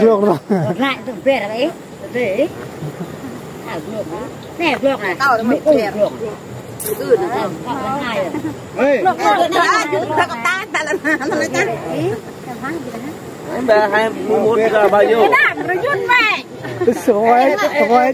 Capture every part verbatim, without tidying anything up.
Glông rồi. Lại tụi bè đấy. Đấy. À, glông. Nè, glông này. Tao là mày bè. Glông. Ừ, glông. Hei. Glông, glông. Em bé hai mươi mốt là bao nhiêu? Cái đàn rồi, Duyên mày. Xoay, xoay.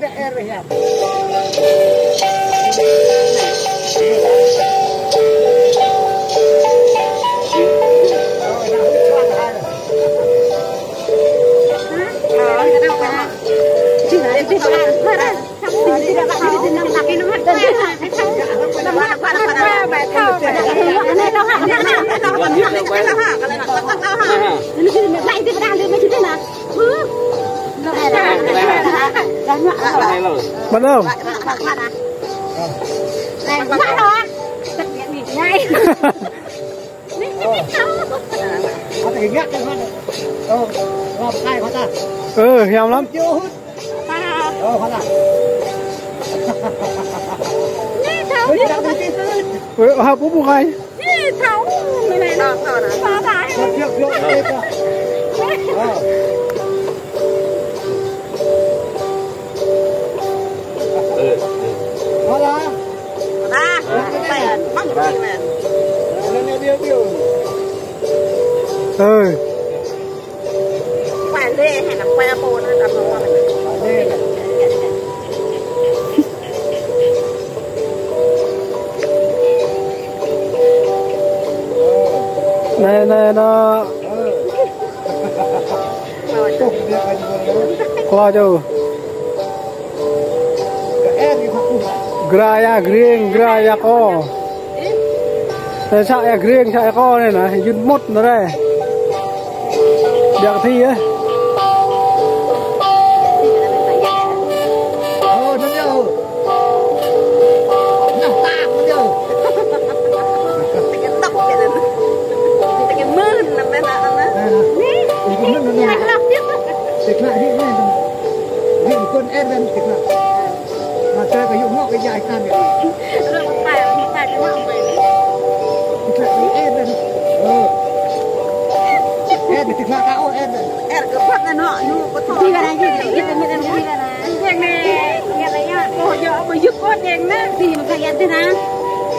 Bắt đầu. Ừ, hiam lắm. Ơ, hăp ƀu ƀu khay. Ơ. Anai, anai, anai. Klo čô. Gra ia gring, gra ia kô. Ơ, să ia gring, să ia kô anai nă, yŭn mŭt nă rai. Biă kơ thi yơh.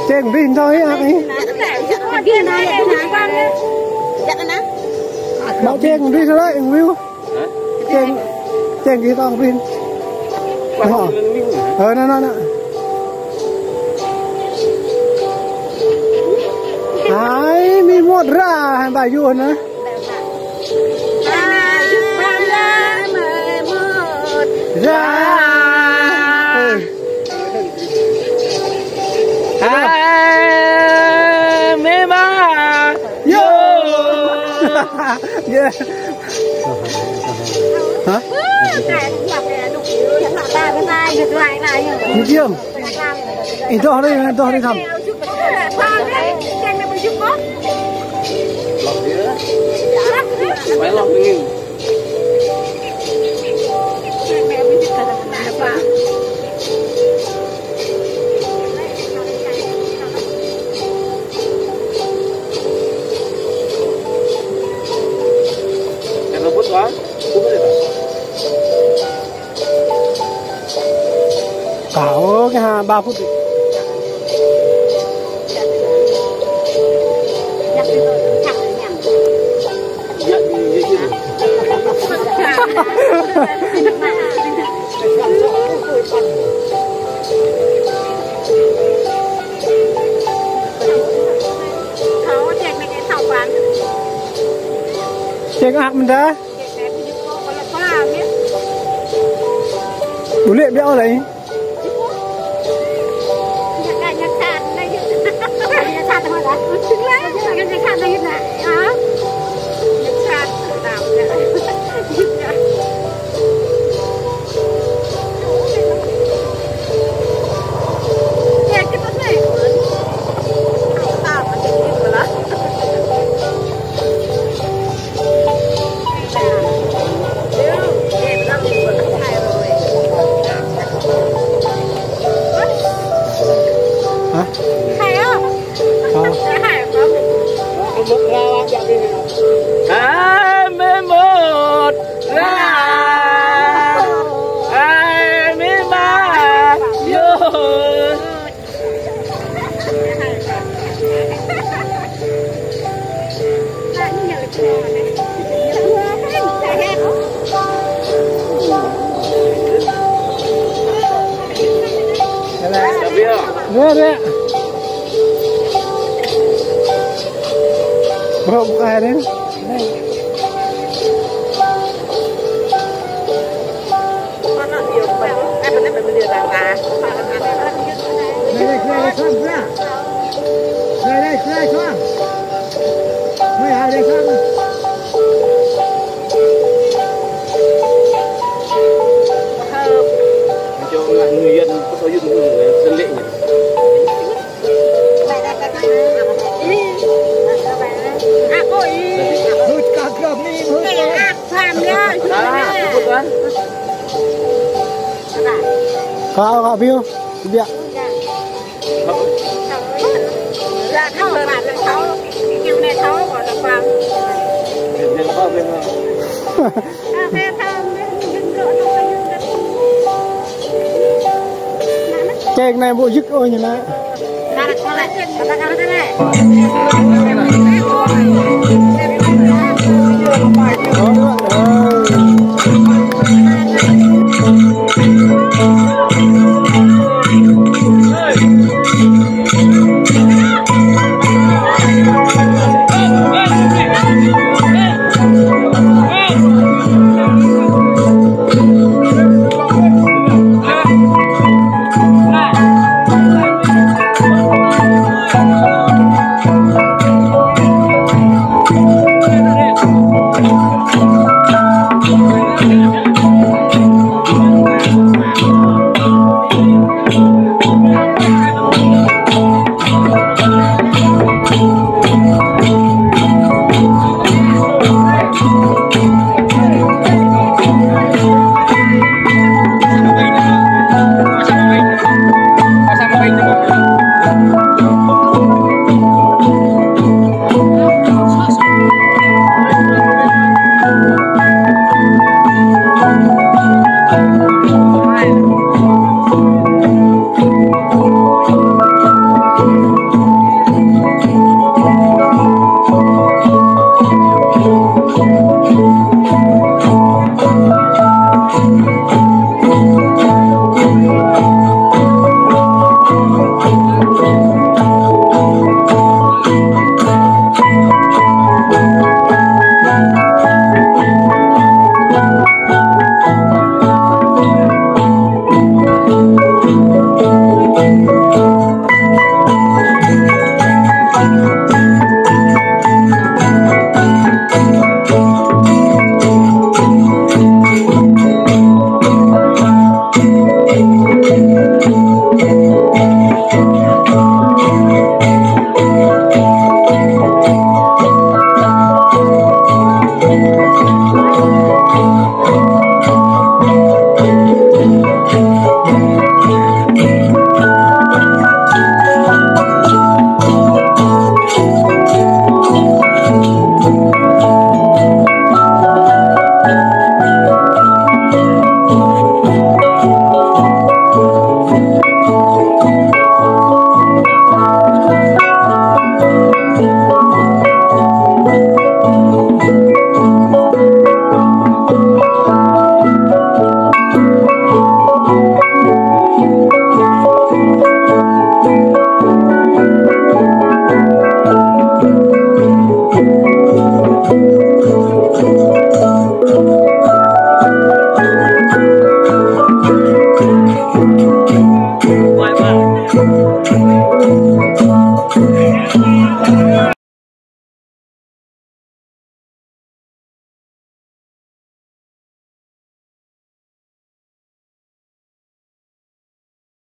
Čeng bĭn thôi hă? Mă čeng bĭn thôi, view. Hả? Čeng, čeng kơ tong bĭn. Hă? Ơ, anai, anai, anai. Hai, mi mŭt rai, hai, ƀai yŭn anai. Rai. Hai, mê ma. Yo. Hă? Ih, dŏ đi, dŏ đi thăm. Kâo kơ ha ba phút. Čeng ăk mơ̆n ta. Ƀu lĕ biă ôh lĕ. Ră, ră. Bơ, buka air ini. Kak, Kak Biu, biă. Ček anai ƀu djơ̆ ôh ñu anai.